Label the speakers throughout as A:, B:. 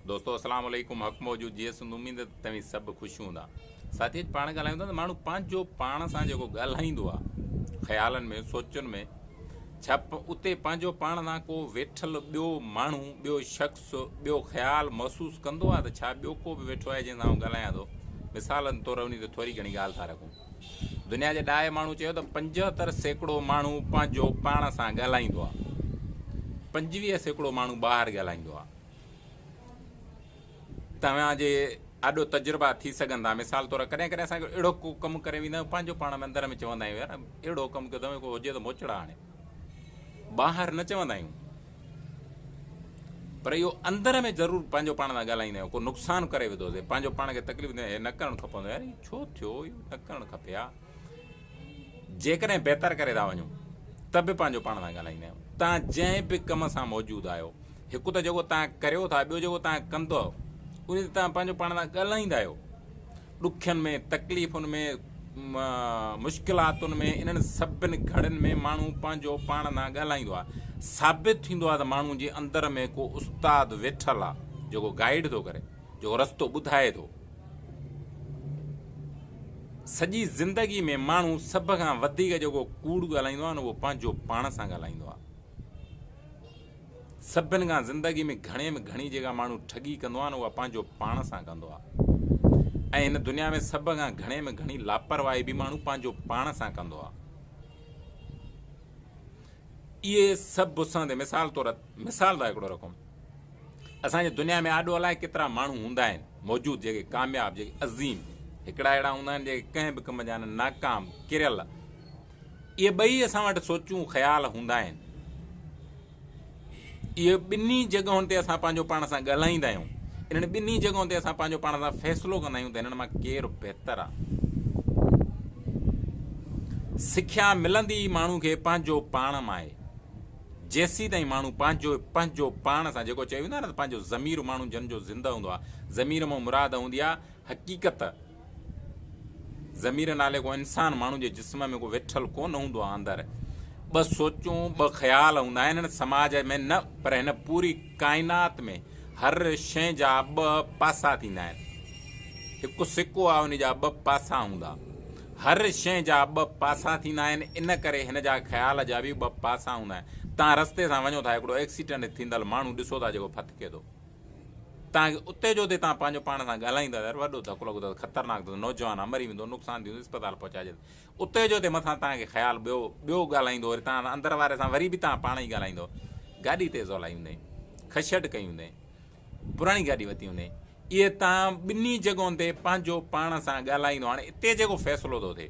A: دوستو اسلام عليڪم حق موجود جيئي سنڌ اميد ته توهين سڀ خوش هوندا ساٿي اڄ پاڻ ڳالهايون ٿا ته ماڻهو پنهنجو پاڻ سان جيڪو ڳالهائيندو آهي خيالن ۾ سوچن ۾ ڇا اتي پنهنجو پاڻ سان ڪو ويٺل ٻيو ماڻهو ٻيو شخص ٻيو خيال محسوس ڪندو آهي ته ڇا ٻيو ڪو به ويٺو آهي جنهن سان آئون ڳالهايان ٿو مثالن طور انهي تي ٿوري گهڻي ڳالهه ٿا رکون دنيا جي ڏاهي ماڻهو چيو ته 75% ماڻهو پنهنجو پاڻ سان ڳالهائيندو آهي، 25% ماڻهو ٻاهر ڳالهائيندو آهي. توهان جي آڏو تجربا ٿي سگهن ٿا. مثال طور ڪڏهن ڪڏهن اسان اهڙو ڪو ڪم ڪري ويندا آهيون پنهنجو پاڻ ۾ اندر ۾ چوندا آهيون يار اهڙو ڪم ڪيو اٿم ڪو هجي ته موچڙا هڻي. ٻاهر نه چوندا آهيون پر اهو اندر ۾ ضرور پنهنجو پاڻ سان ڳالهائيندا آهيون ڪو نقصان ڪري وڌوسي پنهنجو پاڻ کي تڪليف ڏيندا آهيون هي نه ڪرڻ کپندو يار هي ڇو ٿيو اهو نه ڪرڻ کپي ها جيڪڏهن بهتر ڪري ٿا وڃون ته به پنهنجو پاڻ سان ڳالهائيندا آهيون تان جنهن به ڪم سان موجود آهيو هڪ ته جيڪو تان ڪريو ٿا ٻيو جيڪو تان ڪندو ان تي تان پنهنجو پاڻ سان ڳالهائيندا آهيو ڏکين ۾، تڪليفن ۾، مشڪلاتن ۾، انهن سڀن گهڙين ۾ ماڻهو پنهنجو پاڻ سان ڳالهائيندو آهي. ثابت ٿيندو آهي ته ماڻهو جي اندر ۾ ڪو استاد ويٺل آهي، جيڪو گائيڊ ٿو ڪري، جيڪو رستو ٻڌائي ٿو. سڄي زندگي ۾ ماڻهو سڀ کان وڌيڪ جيڪو ڪوڙ ڳالهائيندو آهي نه اهو پنهنجو پاڻ سان ڳالهائيندو آهي. سڀن کان زندگي ۾ گهڻي ۾ گهڻي جيڪا ماڻهو ٺڳي ڪندو آهي نه اها پنهنجو پاڻ سان ڪندو آهي ۽ هن دنيا ۾ سڀ کان گهڻي ۾ گهڻي لاپرواهي به ماڻهو پنهنجو پاڻ سان ڪندو آهي. اهي سڀ سهندي مثال طور مثال ٿا هڪڙو رکون اسان جي دنيا ۾ آڏو الائي ڪيترا ماڻهو هوندا آهن موجود جيڪي ڪامياب جيڪي عظيم هڪڙا اهڙا هوندا آهن جيڪي ڪنهن به ڪم جا نه ناڪام ڪريل اهي ٻئي اسان وٽ سوچون خيال هوندا آهن. اهي ٻنهي جڳهن تي اسان پنهنجو پاڻ سان ڳالهائيندا آهيون. انهن ٻنهي جڳهن تي اسان پنهنجو پاڻ سان فيصلو ڪندا آهيون ته هنن مان ڪير بهتر آهي. سکيا ملندي ئي ماڻهو کي پنهنجو پاڻ مان آهي. جيسيتائين ماڻهو پنهنجو پنهنجو پاڻ سان جيڪو چيو ويندو آهي نه ته پنهنجو ضمير ماڻهو جن جو زنده هوندو آهي. ضمير مان مراد هوندي آهي حقيقت. ضمير نالي ڪو انسان ماڻهو جي جسم ۾ ڪو ويٺل ڪونه هوندو آهي اندر ٻه سوچون ٻه خيال هوندا آهن هن سماج ۾ نه پر هن پوري ڪائنات ۾ هر شيء جا ٻه پاسا ٿيندا آهن هڪ سڪو آهي ان جا ٻه پاسا هوندا هر شيء جا ٻه پاسا ٿيندا آهن ان ڪري هن جا خيال جا به ٻه پاسا هوندا آهن تان رستي سان وڃو ٿا هڪڙو ايڪسيڊنٽ ٿيندل ماڻهو ڏسو ٿا جيڪو ڦٿڪي ٿو تان اتي جو اتي تان پنهنجو پاڻ سان ڳالهائيندا ته يار وڏو ڌڪ لڳو اٿس خطرناڪ اٿس نوجوان آ مري ويندو نقصان ٿيندو اسپتال پهچائجي اتي جو اتي مٿان تان کي خيال ٻيو ٻيو ڳالهائيندو وري تان اندر واري سان وري به تان پاڻ ئي ڳالهائيندو گاڏي تيز هلائي هوندئي کشٽ ڪئي هوندئي پراڻي گاڏي وتي هوندئي اهي تان ٻنهي جڳهن تي پنهنجو پاڻ سان ڳالهائيندو هاڻي اتي جيڪو فيصلو ٿو ٿئي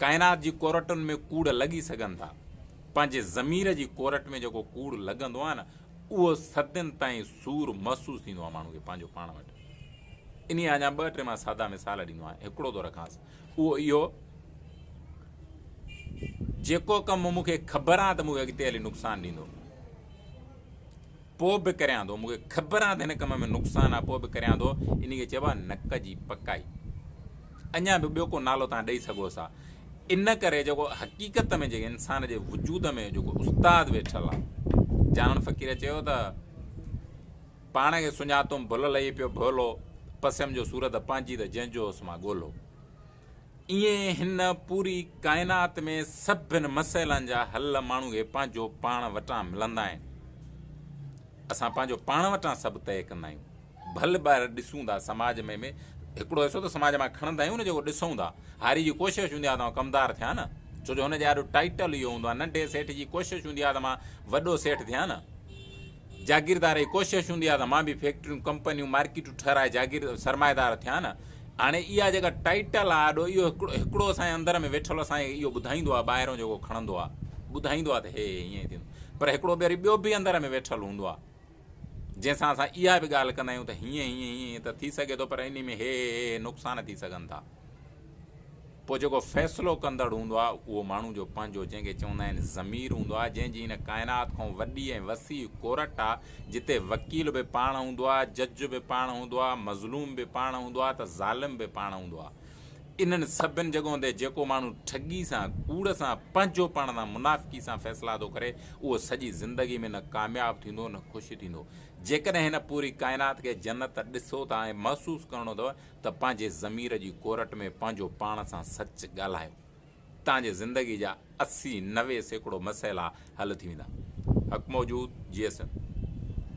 A: ڪائنات جي ڪورٽن ۾ ڪوڙ لڳي سگهن ٿا. پنهنجي ضمير جي ڪورٽ ۾ جيڪو ڪوڙ لڳندو آهي نه اهو صدين تائين سور محسوس ٿيندو آهي ماڻهو کي پنهنجو پاڻ وٽ. انهيء اڃا ٻه ٽي مان سادا مثال ڏيندو آهيان. هڪڙو ٿو رکانس. اهو اهو جيڪو ڪم مون کي خبر آهي ته مون کي اڳتي هلي نقصان ڏيندو. پوء به ڪريان ٿو، مون کي خبر آهي ته هن ڪم ۾ نقصان آهي، پوء به ڪريان ٿو، انهي کي چئبو آهي نڪ جي پڪائي. اڃا به ٻيو ڪو نالو توهان ڏئي سگهو ٿا. ان ڪري جيڪو حقيقت ۾ جيڪي انسان جي وجود ۾ جيڪو استاد ويٺل آهي. جانڻ فقير چيو ته پاڻ کي سڃاتم ڀل لهي پيو ڀولو، پسيم جو صورت پنهنجي ته جنهن جو هوس مان ڳولو. ايئن هن پوري ڪائنات ۾ سڀن مسئلن جا حل ماڻهو کي پنهنجو پاڻ وٽان ملندا آهن. اسان پنهنجو پاڻ وٽان سڀ طئي ڪندا آهيون. ڀل ٻاهر ڏسون ٿا سماج ۾ ۾ هڪڙو حصو ته سماج مان کڻندا آهيون نه جيڪو ڏسون ٿا. هاري جي ڪوشش هوندي آهي ته آئون ڪمدار ٿيان نه. ڇو جو هن جي آڏو ٽائيٽل اهو هوندو آهي. ننڍي سيٺ جي ڪوشش هوندي آهي ته مان وڏو سيٺ ٿيان نه. جاگيردار جي ڪوشش هوندي آهي ته مان به فيڪٽريون، ڪمپنيون، مارڪيٽون ٺهرائي جاگير سرمائيدار ٿيان نه. هاڻي اها جيڪا ٽائيٽل آهي آڏو اهو هڪڙو هڪڙو اسان جي اندر ۾ ويٺل اسان کي اهو ٻڌائيندو آهي ٻاهرون جيڪو کڻندو آهي ٻڌائيندو آهي ته هي هي ائين ٿيندو پر هڪڙو وري ٻيو به اندر ۾ ويٺل هوندو آهي جنهن سان اسان اها به ڳالهه ڪندا آهيون ته هيئن هيئن هيئن ته ٿي سگهي ٿو پر انهي ۾ هي هي هي نقصان ٿي سگهن ٿا. پوء جيڪو فيصلو ڪندڙ هوندو آهي اهو ماڻهو جو پنهنجو جنهن کي چوندا آهن ضمير هوندو آهي جنهن جي هن ڪائنات کان وڏي ۽ وسيع ڪورٽ آهي جتي وڪيل به پاڻ هوندو آهي جج به پاڻ هوندو آهي مظلوم به پاڻ هوندو آهي ته ظالم به پاڻ هوندو آهي انهن سڀن جڳهن تي جيڪو ماڻهو ٺڳي سان ڪوڙ سان پنهنجو پاڻ سان منافقي سان فيصلا ٿو ڪري اهو سڄي زندگي ۾ نه ڪامياب ٿيندو نه خوش ٿيندو. جيڪڏهن هن پوري ڪائنات کي جنت ڏسو ٿا ۽ محسوس ڪرڻو اٿو ته پنهنجي ضمير جي ڪورٽ ۾ پنهنجو پاڻ سان سچ ڳالهايو. توهان جي زندگي جا 80، 90% مسئلا حل ٿي ويندا. حق موجود، جيئي سنڌ.